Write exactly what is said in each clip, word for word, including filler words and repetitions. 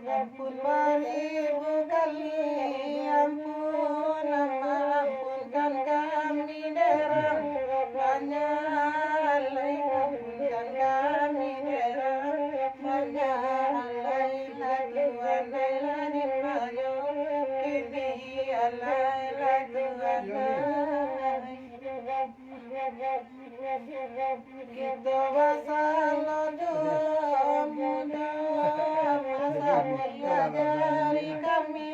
Ampun, Bang, ibu kami, ampun, ampunkan kami, derang, banyak alai, ampunkan kami, derang, banyak alai, lah Tuhan, ai, lah dimanyo, kini alai, lah Tuhan, ai. Kito basalo jo mudo, masa mulia jari kami,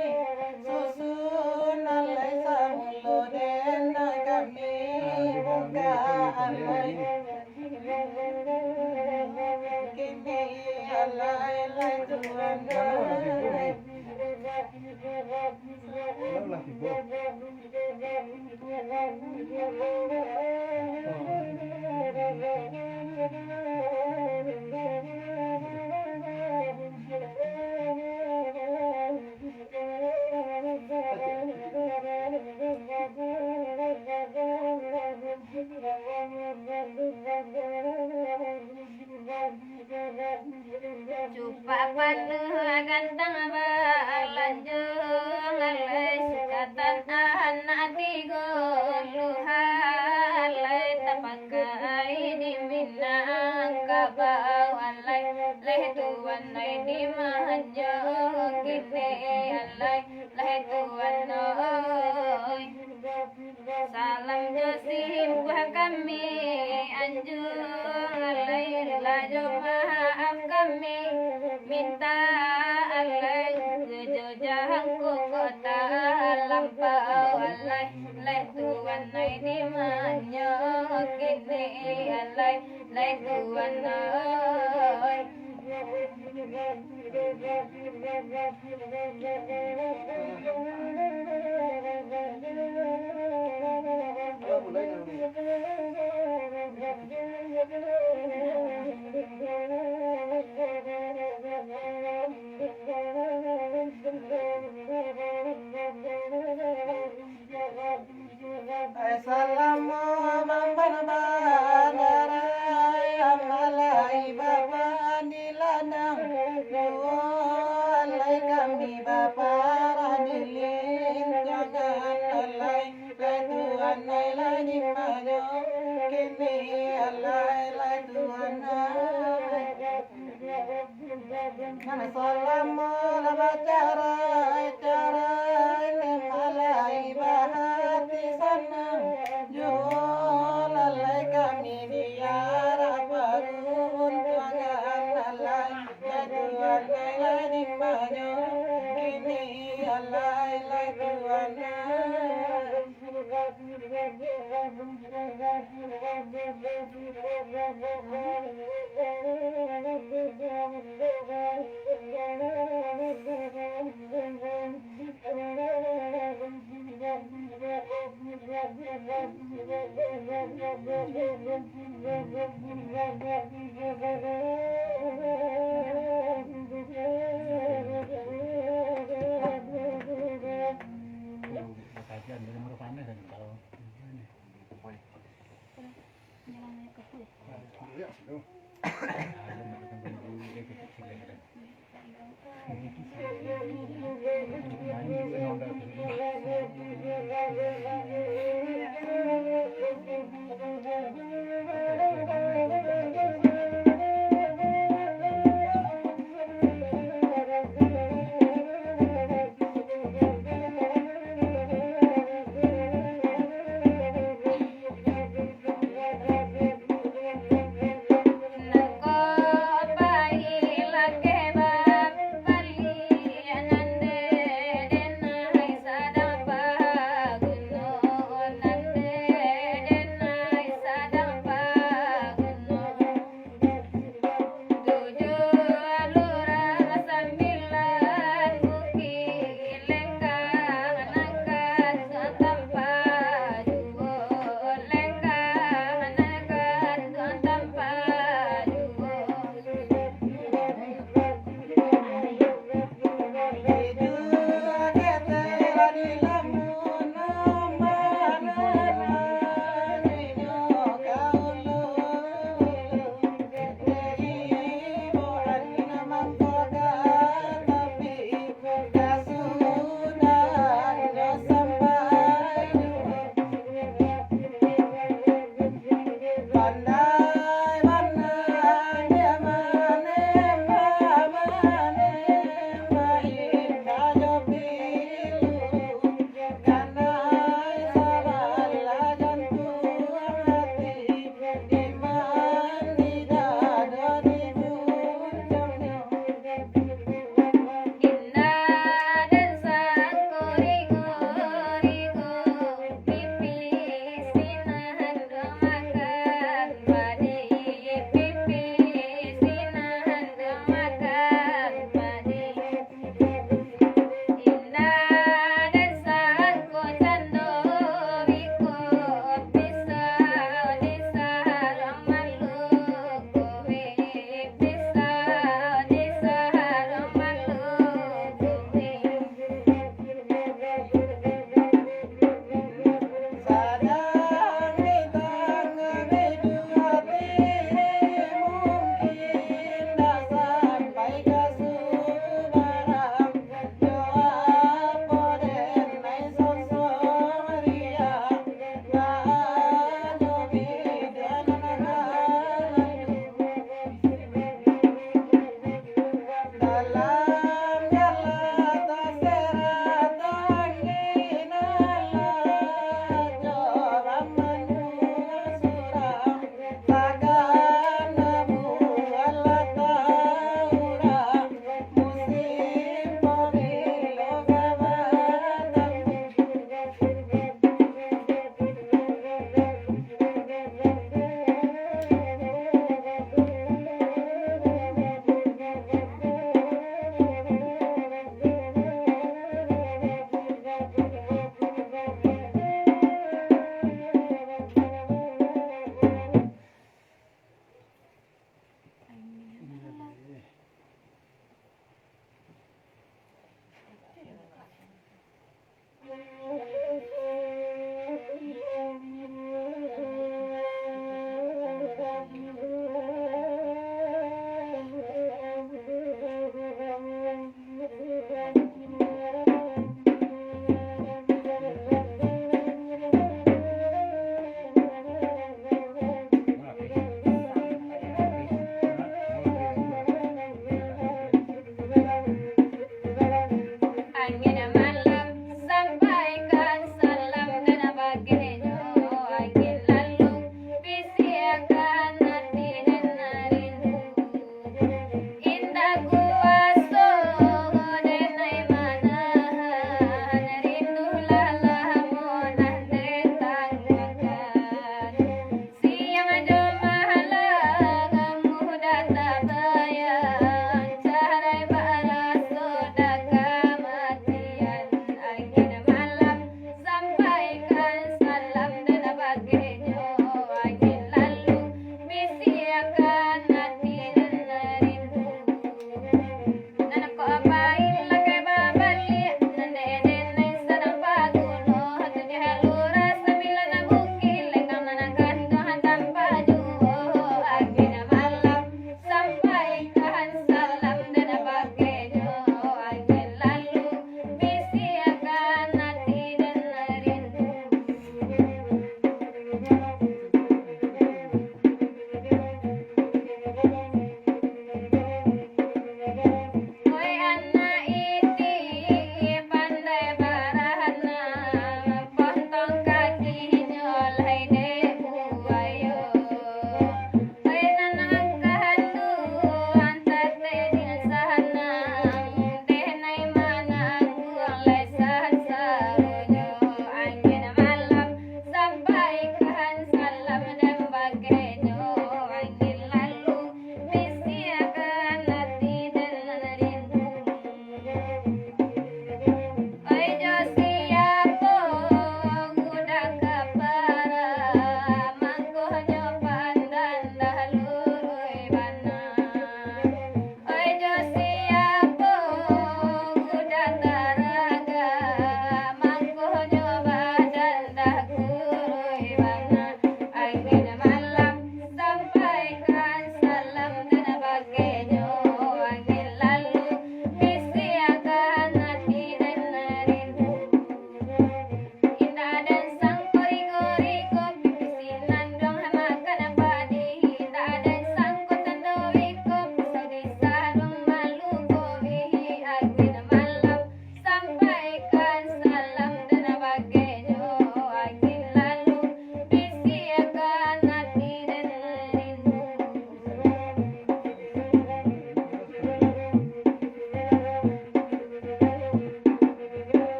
susunan lai samulo den kami, bukaan lai. Kini alai, lai Tuhan, lai. Cupak panuah gantang balanjo, alai sukatan anak tigo luha, alai tapakai di Minangkabau, alai lai Tuhan ai dimanyo, kini alai lai Tuhan ai. Salam jo simpuah kami, anjuang alai, lah jo maaf kami minta alai, jo jangko kota lampau alai, lai Tuhan ai dimanyo, kini alai, lai Tuhan ai. Salamo abang bana-bana, alai bapa di ladang, juo alai kami bapa di lintangan, alai lai Tuhan ai, lai dimanyo, kini alai lai Tuhan ai. Nan salamo lah bacarai-carai, nan alai bahati sanang, juo alai kami diarak paruntuangan, alai lai Tuhan ai, lai dimanyo, kini alai lai Tuhan ai.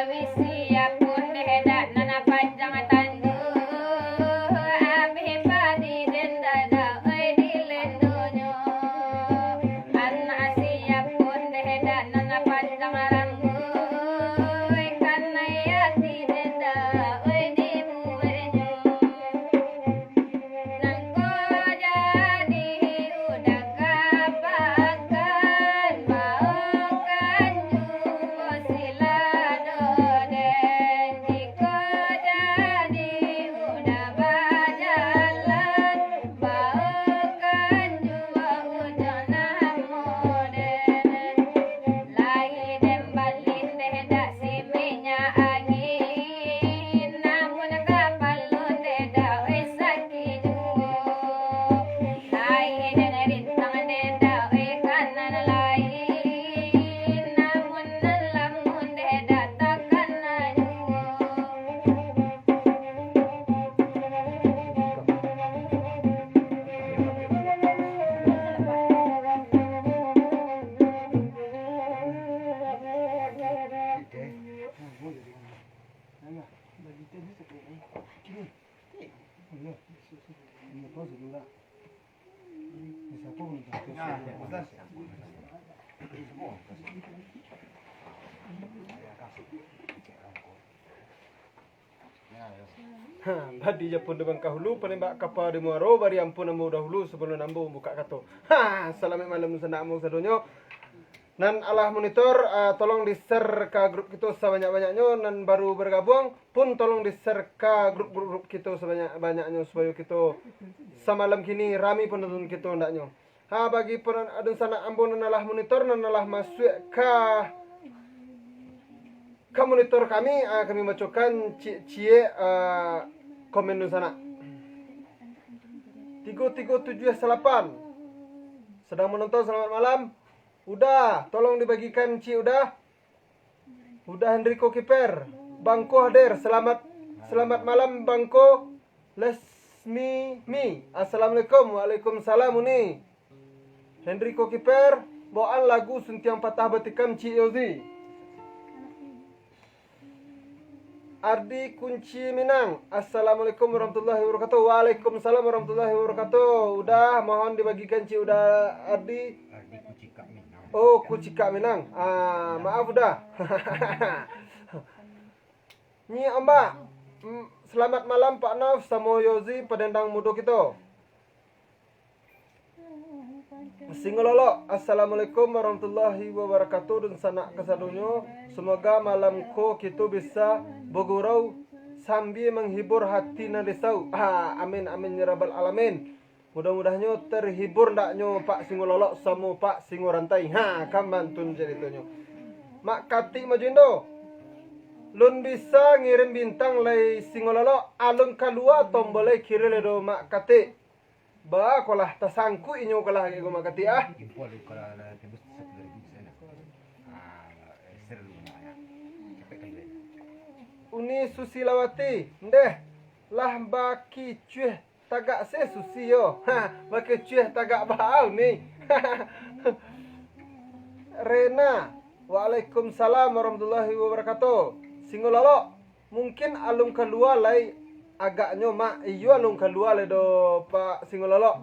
Siapun deh dak nan panjang tandu, abih padi den dadak, oi, di lendonyo. Anak siapun deh dak nan panjang rambut, oi, kanai ati den dak, oi, di bueknyo. Nangko jadi udah kapakan, baokan juo silado den. Jiko jadi udah bajalan, baokan juo ujo namo den. Lai den balin deh dak si minyak angin, namun kapalo deh dak weh sakik juo. Lai den rintang deh dak weh kanan lain, namun nan lamun deh dak takana juo. Ha, badi japun di bangkah hulu, panembak kapa di muaro, bari ampun ambo dahulu sabalun ambo mambukak kato. Ha, salamaik malam dunsanak ambo sadonyo. Nan alah monitor, ah, tolong di-share ka grup kito sabanyak-banyaknyo, nan baru bergabung pun tolong di-share ka grup-grup kito sabanyak-banyaknyo, supayo kito samalam kini rami panonton kito andaknyo. Ha, bagi pun dunsanak ambo nan alah monitor, nan alah masuak ka, ka monitor kami, ah, kami bacokan ciek-ciek, ah, komen dunsanak. Tigo tigo tujuah salapan. Sadang manonton, selamat malam. Udah, tolong dibagikan, Cik, udah. Udah, Henrico Kiper. Bangko hadir, selamat, selamat malam, Bangko. Lesmi Mi. Assalamualaikum. Waalaikumsalam, Uni. Henrico Kiper, bawaan lagu Suntiang Patah Batikam, Cik Yozi. Ardi Kunci Minang, Assalamualaikum warahmatullahi wabarakatuh. Waalaikumsalam warahmatullahi wabarakatuh. Udah, mohon dibagikan, Cik Udah Ardi. Ardi Kucikak Minang. Oh, Kucikak Minang. Ah, maaf, Udah. Nyi Ombak. Mm, selamat malam, Pak Nov, samo Yozi, padendang mudo kito. Singololok, Assalamualaikum warahmatullahi wabarakatuh, dunsanak kasadonyo. Semoga malam ko kito bisa bagurau sambia manghibur hati nan risau. Ah, amin, amin, ya rabbal alamin. Mudah-mudahnyo terhibur ndaknyo Pak Singololok samo Pak Singorantai. Ha, kan mantun caritonyo. Mak Katik Majuindo. Lun bisa ngirim bintang lai Singololok, alun kalua tombol lai kiri lai do Mak Katik. Ba, ko lah tasangkuik inyo ko lah, agak ko Mak Katik, ah. Uni Susilawati, ndeh, lah bakicuih tagak se Susi yo. Ha, bakicuih tagak baa Uni. Rena, waalaikumsalam warahmatullahi wabarakatuh. Singololok, mungkin alun kalua lai agaknyo, Mak. Iyo, alun kalua lai do, Pak Singololok.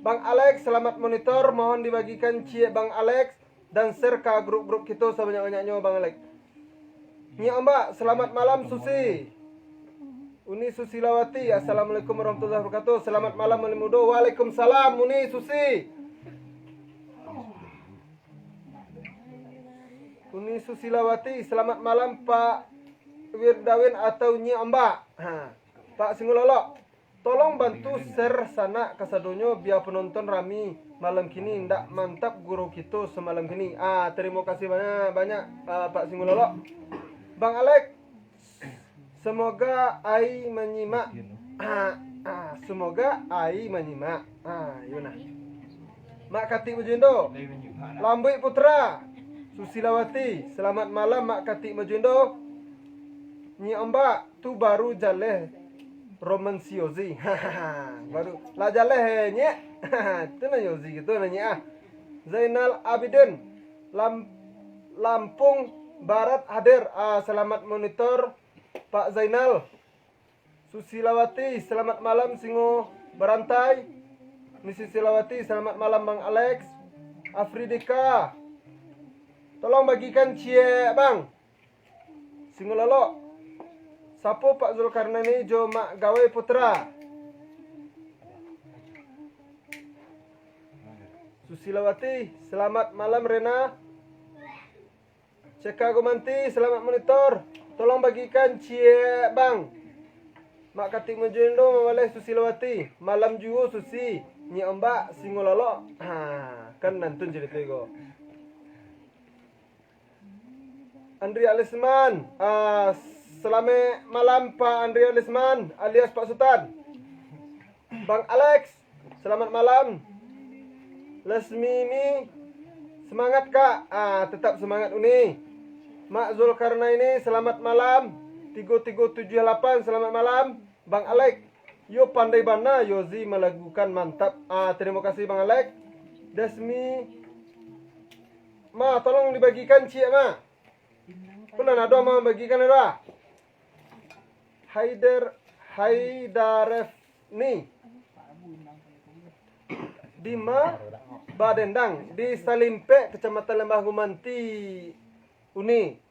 Bang Alex, selamat monitor. Mohon dibagikan ciek, Bang Alex, dan share ka grup-grup kito sabanyak-banyaknyo, Bang Alex. Nyi Ombak, selamat malam, Susi. Uni Susilawati, Assalamualaikum warahmatullahi wabarakatuh. Selamat malam, Uni Mudo. Waalaikumsalam, Uni Susi. Uni Susilawati, selamat malam, Pak Wirdawin atau Nyi Ombak. Ha, Pak Singololok, tolong bantu share sanak kasadonyo, bia penonton rami malam kini, ndak mantap guru kito semalam kini. Ah, terima kasih banyak, banyak, ah, Pak Singololok. Bang Alex, semoga ai manyimak. Ah, ah, semoga ai manyimak. Ah, iyo nah. Mak Katik Majuindo. Lambuik Putra. Susilawati. Selamat malam, Mak Katik Majuindo. Nyi Ombak, tu baru jaleh romansiozi. Baru lah jaleh, Nyek. Tu nah yozi gitu nah, Nyek, ah. Zainal Abidin. Lam-, Lampung Barat hadir. Ah, selamat monitor, Pak Zainal. Susilawati, selamat malam, Singo Barantai. Ni Susilawati, selamat malam, Bang Alex. Afridika, tolong bagikan ciek, Bang. Singo Lolok. Sapo Pak Zulkarnaini jo Mak Gawai Putra? Susilawati, selamat malam, Rena. Ceka Gumanti, selamat monitor. Tolong bagikan ciek, Bang. Mak Katik Mujundo mabaleh Susilawati. Malam juo Susi, Nyi Ombak, Singo Lolok. Ha, kan nantun carito ko. Andri Alisman, ah, selamat malam, Pak Andri Alisman alias Pak Sutan. Bang Alex, selamat malam. Lesmi Mi, semangat, Kak. Ah, tetap semangat, Uni. Mak Zulkarnaini, selamat malam. Tigo tigo tujuh lapan, selamat malam. Bang Alex, yo pandai bana Yozi malagukan, mantap. Ah, terima kasih, Bang Alex. Desmi, Ma, tolong dibagikan ciek, Ma. Pun nan ado, Ma, bagikan ado. Haider, Haidaref ni. Dima badendang di Salimpek, Kecamatan Lembah Gumanti, Uni.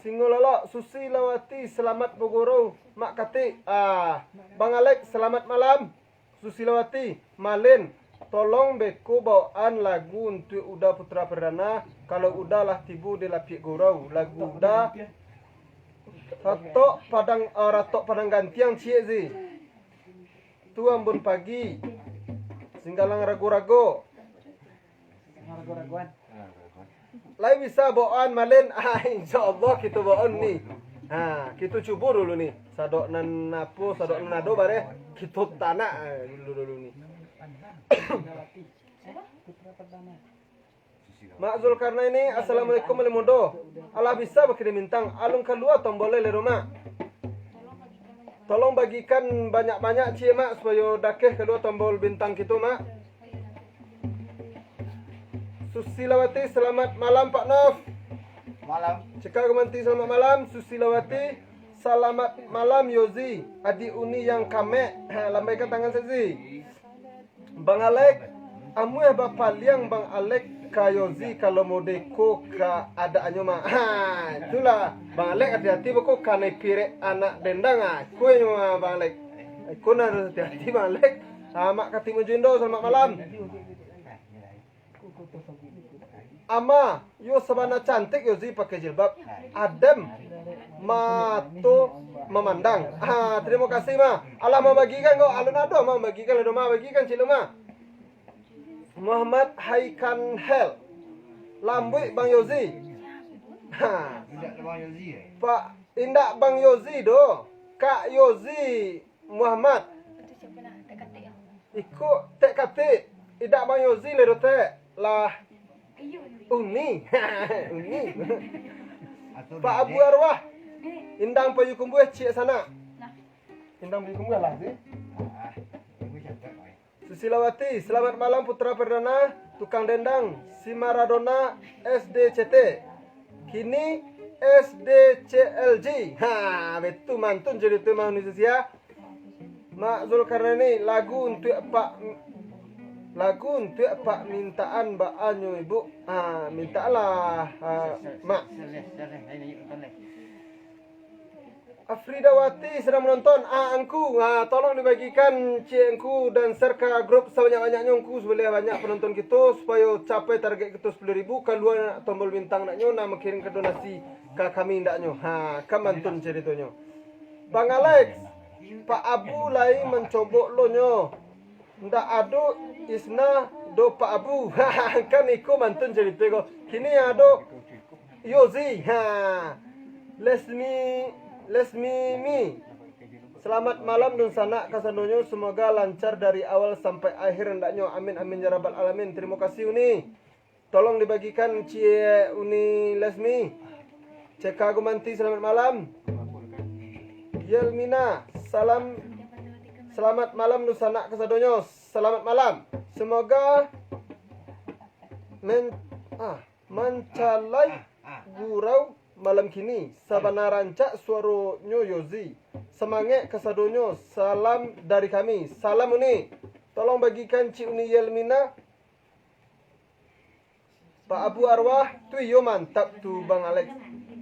Singo Lolok, Susilawati, selamat bagurau, Mak Katik. Ah, Bang Alex, selamat malam. Susilawati, Malin, tolong beko bawaan lagu untuak Uda Putra Perdana, kalau Uda lah tibo di lapiak gurau. Lagu Uda, Ratok Padang, ah, Ratok Padang Gantiang ciek, Zi. Tu Ambun Pagi, Singgalang Rago-rago. Lai bisa bawaan, Malin? Ah, insya Allah kito bawaan ni. Ha, kito cubo dulu ni. Sadok nan apo, sadok nan ado bareh, kito tanak, eh, dulu, dulu ni. Mak Zulkarnaini, assalamualaikum, Malin Mudo. Alah bisa bakirim bintang, alun kalua tombol lai, Mak. Tolong bagikan banyak-banyak ciek, Mak, supayo dakeh kalua tombol bintang kito, Mak. Susilawati, selamat malam, Pak Nov. Malam. Cika Gumanti, selamat malam. Susilawati, selamat malam, Yozi. Adik Uni yang kamek. Ha, lambaikan tangan, Zi. Bang Alek, amuah bapaliang Bang Alek ka Yozi, kalau mode ko kaadaannyo mah. Ha, itulah. Bang Alek hati-hati beko kanai pirek anak dendang, ah. Ko inyo mah, Bang Alek. Ko nan hati-hati, Bang Alek. Ah, Mak Katimu Jundo, selamat malam. Ama, yo sabana cantik Yozi pakai jilbab. Adem mato mamandang. Ah, terima kasih, Ma. Alah mambagikan ko, alun ado, Ma, mambagikan, lah ado, Ma, bagikan ciek lo, Ma. Muhammad Haikanhel. Lambuik Bang Yozi. Ha. Indak Bang Yozi, eh? Pak, indak Bang Yozi doh. Kak Yozi Muhammad. Iko tek katik. Indak Bang Yozi le doh, tek. Lah. Uni. Uni. Pak Abu Arwah. Indang Payu Kumbuah ciek sanak. Indang Payu Kumbuah lah, sih. Susilawati, selamat malam Putra Perdana, tukang dendang, si Maradona S D C T. Kini S D C L G. Ha, betu mantun jadi tu mah Indonesia. Mak Zulkarnaini, lagu untuak Pak, lagu untuak Pak mintaan baa nyo, Ibu? Ha, mintaanlah, ha, Mak. Afridawati sedang menonton. Ah, angku, ah, tolong dibagikan ciek angku dan share ka grup sabanyak-banyaknyo angku, supayo banyak penonton kito, supayo capai target kito sepuluh ribu, kalua tombol bintang naknyo, nah, makirim ka donasi ka kami ndaknyo. Ha, kan mantun caritonyo. Bang Alex, Pak Abu lai mancobok lo nyo. Ndak ado Isna do Pak Abu. Kan iko mantun carito ko. Kini ado Yozi. Ha. Lesmi, Lesmi Mi. Selamat malam dunsanak kasadonyo, semoga lancar dari awal sampai akhir hendaknyo. Amin, amin, ya rabbal alamin. Terima kasih, Uni. Tolong dibagikan ciek Uni Lesmi. Ceka Gumanti, selamat malam. Yelmina, salam, selamat malam dunsanak kasadonyo. Selamat malam. Semoga men-, ah, mancalai gurau malam kini. Sabana rancak suaronyo Yozi. Samangek kasadonyo, salam dari kami. Salam Uni. Tolong bagikan Cik Uni Yelmina. Pak Abu Arwah, tu iyo mantap tu Bang Alex.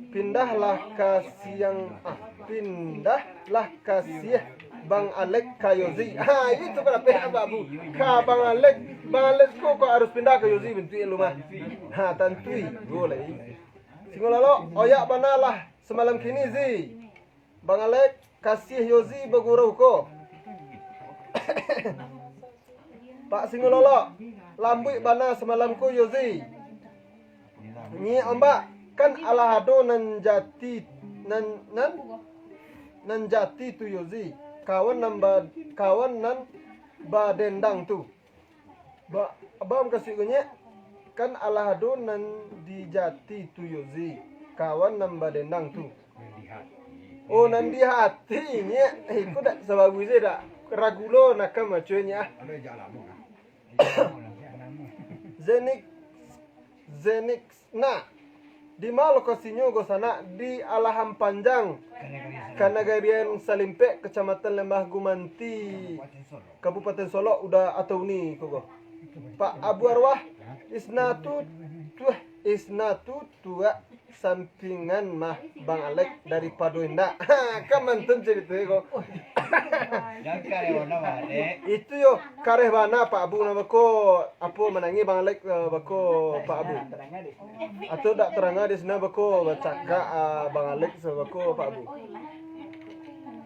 Pindahlah ka siang, ah, pindahlah ka sieh Bang Alex ka Yozi. Ha, itu pendapat Pak Abu. Ka Bang Alex, Bang Alex ko, ko harus pindah ka Yozi bentuk lu mah. Ha, tantui. Go lai. Singo Lalok, oyak bana lah samalam kini, Zi. Bang Alex, kasiah Yozi bagurau ko. Pak Singo Lalok, lambuik bana samalam ko Yozi. Nyiak Ombak, kan alah ado nan jati, nan, nan, nan jati tu Yozi. Kawan nan ba, kawan nan badendang tu. Ba, Bang, kasih ko Nyiak, kan alah ado nan di jati tu Yozi. Kawan nan badendang tu. Oh, nan di hati, Nyiak. Eh, iko dak sabagus je dak. Ragu lo nak ka maco Nyiak, ah. Zenix, Zenix, nah. Di ma lokasinyo, Gosanak? Di Alahan Panjang, Kanagarian Salimpek, Kecamatan Lembah Gumanti, Kabupaten Solok, Uda atau Uni, ko, ko. Pak Abu Arwah, Isna tu, tuh, Isna tu tuak sampingan mah Bang Alex daripado indak. Ha, kan mantun carito ko. Jangka yo, nama, Dek? Itu yo, kareh bana Pak Abu, nama ko, apo manangih Bang Alex, eh, bako Pak Abu. Atau dak taranga di sini bako bacakak, ah, Bang Alex bako Pak Abu.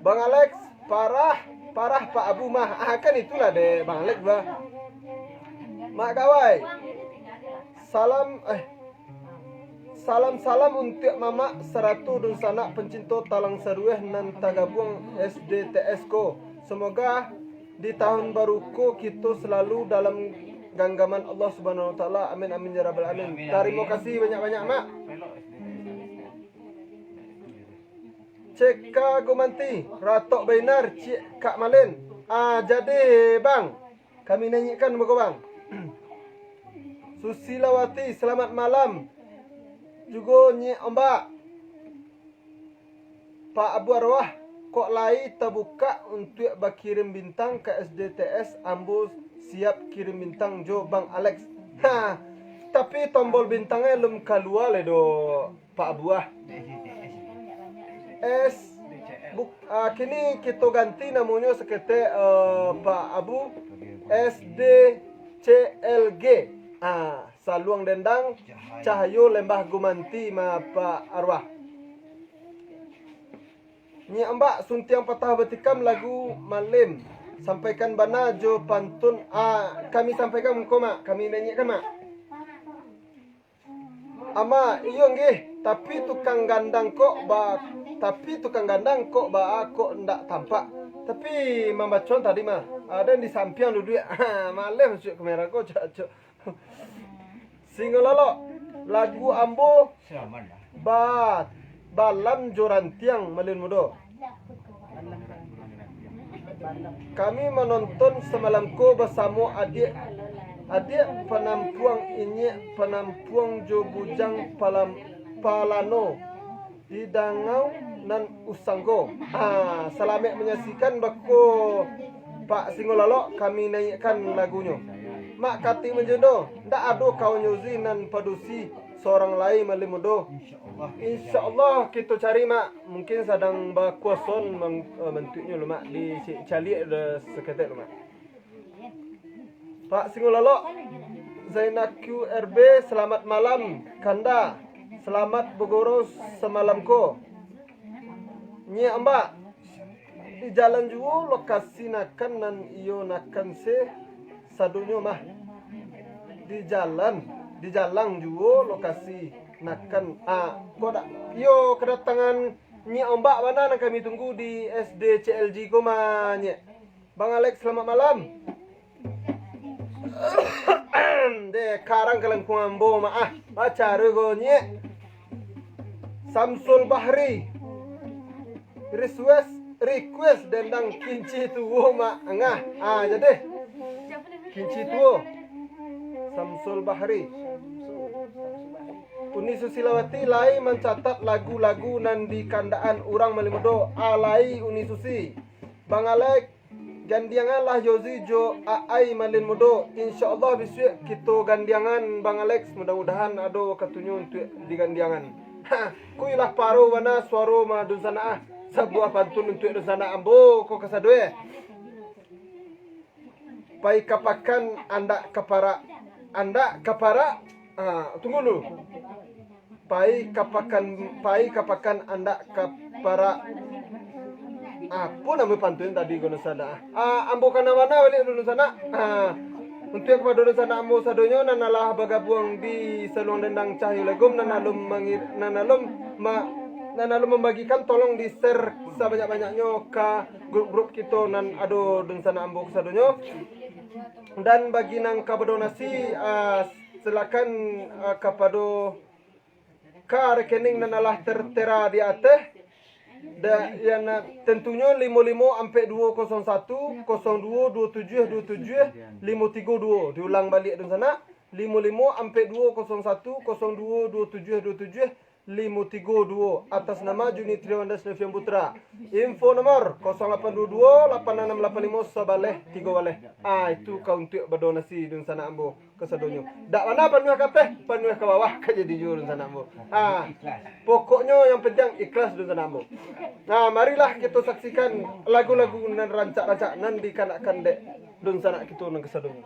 Bang Alex, parah, parah Pak Abu mah. Ah, kan itulah dek Bang Alex bah. Mak Gawai. Salam, eh, salam-salam untuak mamak sarato dunsanak pencinto Talang Sarueh nan tagabuang S D T S ko. Semoga di tahun baru ko kito selalu dalam ganggaman Allah Subhanahu Wa Taala. Amin, amin, ya rabbal alamin. Tarimo kasih banyak-banyak, Mak. Cek ka Gumanti, ratok bainar, cik Kak Malin. Ah, jadi, Bang, kami naiakkan bako, Bang. Susilawati, selamat malam. Jugo Nyiak Ombak. Pak Abu Arwah, kok lai tabukak untuak bakirim bintang ka S D T S, ambo siap kirim bintang jo Bang Alex. Ha, tapi tombol bintangnyo alun kalua lai doh, Pak Abu ah. S, buk-, ah, kini kito ganti namonyo saketek, eh, Pak Abu, S D C L G. Ah, Saluang Dendang, Cahayo Lembah Gumanti, ma Pak Arwah. Nyiak Ombak, Suntiang Patah Batikam, lagu Malem. Sampaikan bana jo pantun, ah, kami sampaikan mangko, Mak. Kami naiakkan, Mak. Ama, iyo nggih, tapi tukang gandang kok ba, tapi tukang gandang kok ba, kok ndak tampak. Tapi mambaco tadi mah, ado di sampiang duduak. Ha, maleh masuak kamera ko, cak, cak. Singo Lalok, lagu ambo ba, Balam jo Rantiang, Malin Mudo. Kami manonton samalam ko basamo adiak, adiak panampuang, inyiak panampuang jo bujang palam-, palano di dangau nan usang ko. Ah, salamaik manyaksikan bako Pak Singo Lalok, kami naiakkan lagunyo. Mak Katik Manjondo, ndak ado kawan Yozi nan padusi sorang lai, Malin Mudo. Insya Allah kito cari, Mak. Mungkin sadang bakuason mang-, eh, bantuaknyo lo, Mak. Di si-, caliak lo saketek lo, Mak. Pak Singo Lalok, Zainal Q R B, selamat malam, Kanda. Selamat bagurau samalam ko. Nyiak Ombak, di jalan juo lokasi nakan nan iyo nakan se sadonyo mah. Di jalan, di jalang juo lokasi nakan. Ah, kok dak? Iyo, kedatangan Nyiak Ombak bana nan kami tunggu di S D C L G ko mah, Nyiak. Bang Alex, selamat malam. Deh, karang kalangkuang ambo, Mak, ah. Baca ru ko, Nyiak. Samsul Bahri. Request, request dendang Kinci Tuo, Mak. Angah. Ah, jadi. Kinci Tuo. Samsul Bahri. Uni Susilawati lai mancatat lagu-lagu nan dikandaan urang Malin Mudo. Alai Uni Susi. Bang Alex, gandiangan lah Yozi jo Aai Malin Mudo. Insya Allah bisuak kito gandiangan Bang Alex. Mudah-mudahan ado wakatunyo untuak digandiangan. Ha, kuilah paro bana suaro ma dunsanak ah. Sabuah pantun untuak dunsanak ambo ko kasado eh. Pai ka pakan andak ka parak. Andak ka parak. Ah, tunggu dulu. Pai ka pakan, pai ka pakan andak ka parak. Apo namo pantun tadi ko dunsanak? Ah, ambo kana bana baliak dulu sanak. Ah, untuak kapado dunsanak ambo sadonyo nan alah bagabuang di Saluang Dendang Cahyo Legom, nan alun mangir-, nan alun ma-, nan alun mambagikan, tolong di-share sabanyak-banyaknyo ka grup-grup kito nan ado dunsanak ambo kasadonyo. Dan bagi nan ka badonasi, ah, silakan, ah, kapado ka rekening nan alah tertera di ateh. Da-, yang na-, tentunyo limo limo ampek duo kosong satu, kosong duo duo tujuh duo tujuh, limo tigo duo. Diulang baliak dunsanak, limo limo ampek duo kosong satu, kosong duo duo tujuh duo tujuh, limo tigo duo, atas nama Juni Triwanda Sinovian Putra. Info nomor kosong lapan duo duo, lapan anam lapan limo, sabaleh tigo baleh. Ah, itu ka untuak badonasi dunsanak ambo kasadonyo. Dak bana panuah ka ateh, panuah ka bawah ka jadi jo dunsanak ambo. Ah, pokoknyo yang penting ikhlas dunsanak ambo. Nah, marilah kito saksikan lagu-lagu nan rancak-rancak nan dikanakan dek dunsanak kito nan kasadonyo.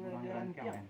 Urang Rantiang kan?